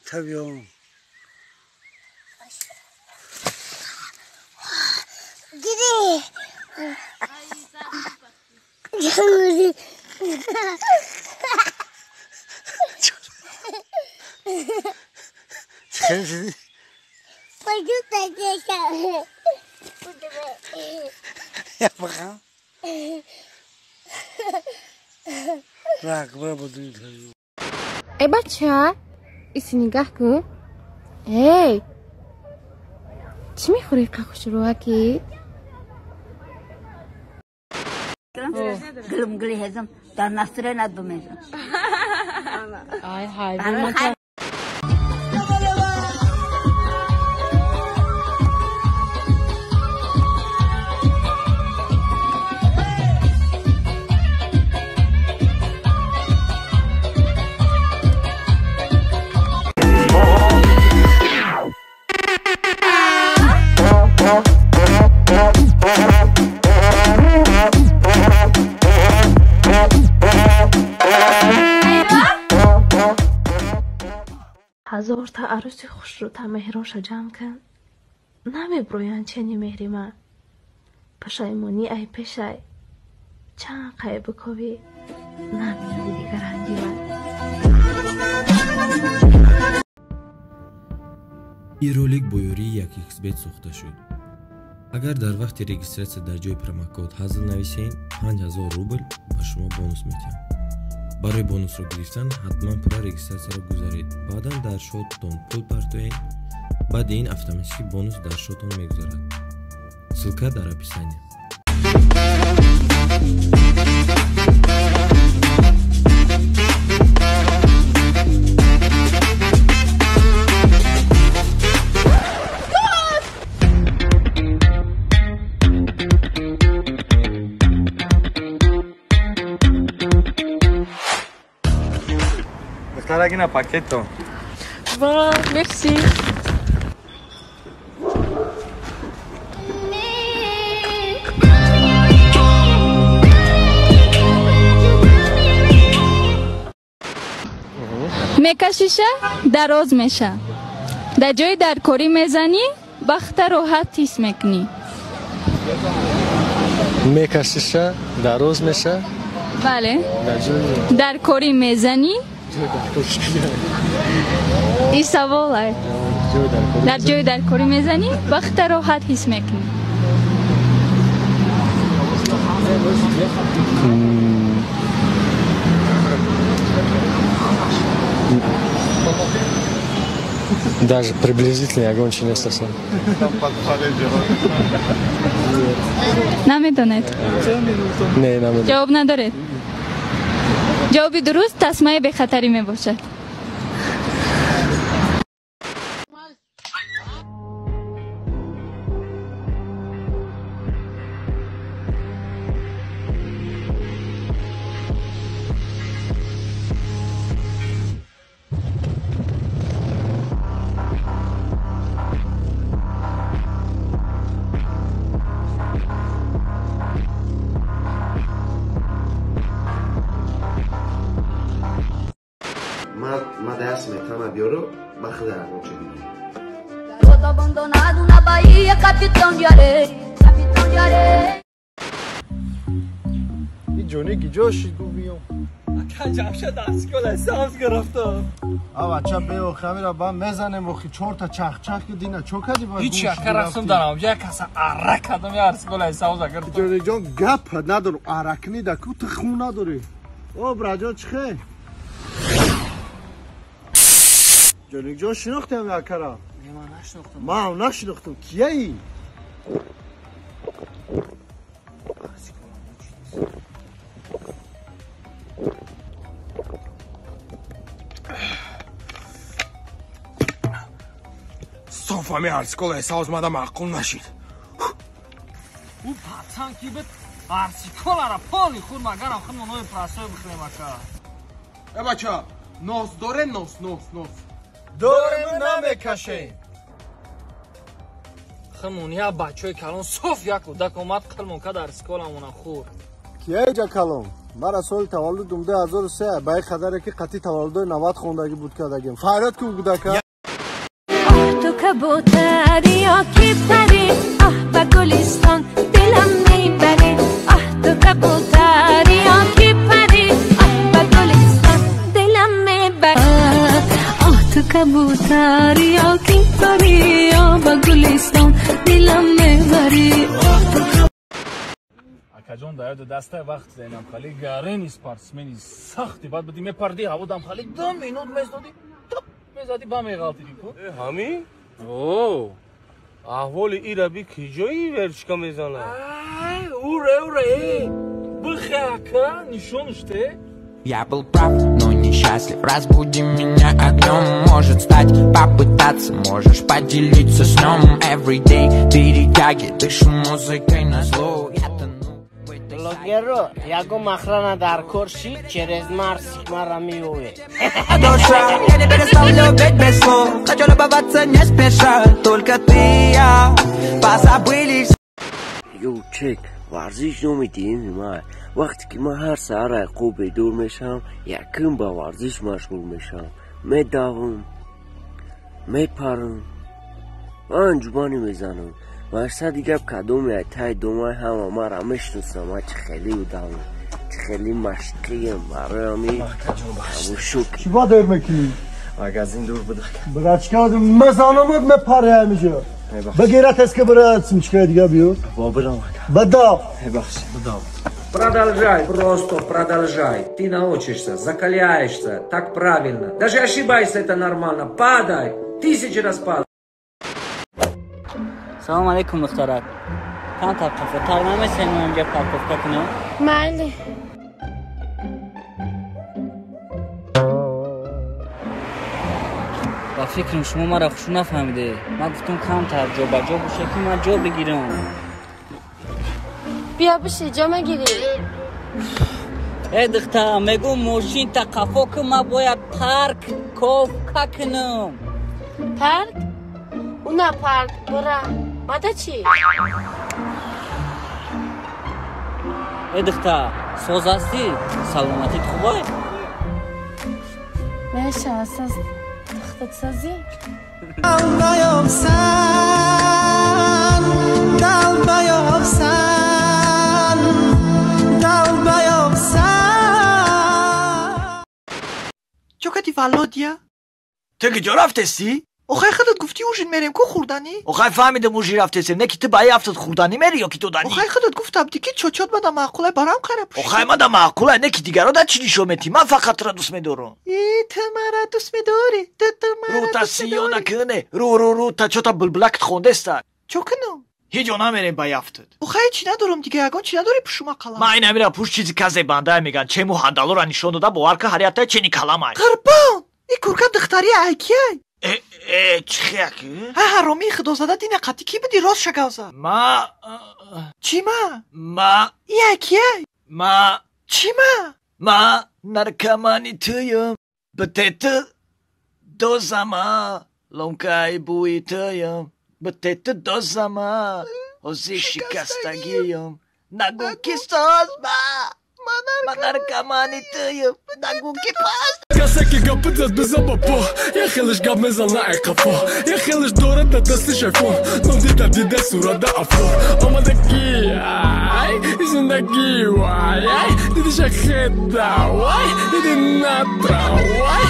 Tabii. Gidi. Эй бача, иси нигаҳ кун. Эй, чӣ мехӯрӣ хушрӯаки? Ай ҳай. Ҳазорта арӯси хушрӯта меҳроша ҷамъ кан, намеброянд чени меҳри ман. Пашаймонӣ ай пешай, чанд қай биковӣ, намеёбӣ дигар ранги ман. Ин ролик бо ёрии 1xBet сохта шуд. Агар дар вақти регистратсия дар ҷои промокод ҳазл нависед, 5000 рубл ба шумо бонус медиҳам. Барои бонусро гирифтан ҳатман пурра регистратсияро гузаред, баъдан дар шотон пул партоед, баъди ин автоматики бонус дар шотон мегузарад. Ссылка дар описание. Духтарагина пакето. Ва, мерси. Мекашиша, дароз меша. Дар ҷои даркорӣ мезанӣ, бахта роҳат ҳис мекунӣ. Мекашиша, дароз меша? Бале. Даркорӣ мезанӣ? Ин савол ай. Дар ҷои даркорӣ мезанӣ, бахта роҳат ҳис мекунӣ. Даже приблизительно ягон чи нест аслан. Намедонед? Не, намедонам. Ҷавоб надоред? Ҷавоби дуруст тасмаи бехатарӣ мебошад. Ma dessa metana bioro, ma Garoto abandonado na Bahia, capitão de areia, capitão de areia. И ҷони гиҷоши губиём. Ака ҷамша дастгола сабз гирифтам. Ава ча бео хамира ба мезанем охи чорта чахчах ки дина чо кади ба. Ҳеч ака рафтам дарам, як каса ара кадам я арсгола сабз гирифтам. Ҷони ҷон гап надорам, аракни да ку ту хун надори. О браҷон чихе? Ҷони ҷон шинохтам акара? Не, ман нашинохтам. Ман нашинохтам. Кияи? Софами арсикола савз мада маъқул нашид. Ӯ пацан ки бит арсиколара поли худ магарам худ монои прасой бихӯрем ака. Э бача, нос доре нос нос нос. Дорем намекашем. Химон я бачаи калон соф як кӯдак омад қилмон кад арсиколамона хӯрд. Кияй ҷа калом? Мара соли таваллудум 2003 ба қадаре ки қатъи таваллудои 90 хондагӣ буд кардагим. Фарёд ку гудака. Оҳ ту кабутари ё ки пари, оҳ ба гулистон дилам мебари. Оҳ ту кабутари ё ки пари, оҳ ба гулистон дилам мебари. Оҳ ту кабутари ё ки пари, оҳ ба гулистон дилам мебари. Акаҷон, дар ёди даста вақт зайнам хали гарени спортсмени сахти бад буди, мепарди ҳаводам хали 2 минут мезоди, топ мезади, ба меғалтиди ку. Ҳамин? О, аҳволи ира би ки ҷои верчка мезанад? Уре, уре, бихе ака, нишонаш те. Я был прав, но несчастлив. Разбуди меня огнем. Может стать, попытаться, можешь поделиться сном. Every day перетяги, дышу музыкой назло. Я тону. Блогеро, ягон охрана дар кор шид, через Марсик мара меове. Душа, я не перестал любить без слов. Хочу любоваться не спеша. Только ты и я позабыли. Йоу, чек, варзиш номи диюми ман. Вақте ки ман ҳар саҳар аз хоб бедор мешавам, якум ба варзиш машғул мешавам. Медавам, мепарам, анҷуманӣ мезанам. Мақсади гап кадоме ай таи домай ҳама мара мешиносам. Ман чӣ хеле будам, чӣ хеле машқиям. Барои ҳамин шук. Чӣ ба дер мекунӣ? Магазин дур буд. Брачка мезанамад, мепаре ҳамиҷо. Бигира теска, бира симчикаи дига биёр. Бобирам. Бадав. Бахш, бадав. Продолжай, просто продолжай. Ты научишься, закаляешься, так правильно. Даже ошибайся, это нормально. Падай, тысячи раз падай. Салом алейкум, духтарак. Камтар қафотар намесем, инҷа парковка кунем? Майли. Ба фикрам шумо маро хушу нафаҳмиде. Ман гуфтам камтар ҷо ба ҷо боша, ки ман ҷо бигирам. Биё биши, ҷо мегирӣ. Э духтар, мегӯм мошинта қафо ку, ман бояд парк ковка кунам. Парк? Уна парк, бора. Мада чӣ? Э духтар, соз ҳастӣ? Саломатит хубай? Меша, саз духтат созӣ? Долбоёбсан, долбоёбсан, долбоёбсан. Чо кади, Володя? Ту куҷо рафтестӣ? Охай, худат гуфтӣ ужин мерем ку хӯрданӣ. Охай, фаҳмидам, ужин рафтестем, не ки ту ба ай ҳафтат хӯрданӣ мери ё ки доданӣ? Охай, худат гуфтабдӣ ки чочот мада маъқулай, барам қара пушт. Охай, мада маъқулай, не ки дигаро да чӣ нишон метӣ? Ман фақат тура дӯст медорам. И ту мара дӯст медорӣ, ту мара Рӯта дӯст сиё медорӣ. накуне, рӯ рӯ рӯ та чота булбулакт хондеста. Чо кунам? Ҳеҷ ҷо намерем ба ҳафтат. Охай, чӣ надорам дига, ягон чӣ надорӣ пушума қалам? Ман ин амира пуш, чизи казе бандае меган, чему ҳандалора нишон дода, бовар ка, ҳар яктае чени каламай. Қурбон, и курка духтари айкияй? Э, э, чӣ хеяки? Ҳа, ҳаромии худозада, дина қатӣ кӣ буди, рост шагавза. Ма. Чӣ ма? Ма. И айкияй? Ма. Чӣ ма? Ма наркомани туюм, битету дозама, ломкаи бӯи туюм, битету дозама, ҳозир шикастагиюм, нагӯ ки созма. Ма наркомани туюм, нагӯ ки пас. Касе ки гапи зад биза ба по, я хелеш гап мезана ай қафо, я хелеш дорад да дастиш айфон, но дида дида сурада афор омадаги, ай зиндагӣ, вай, ай дидиша хеда, вай диди натра, вай.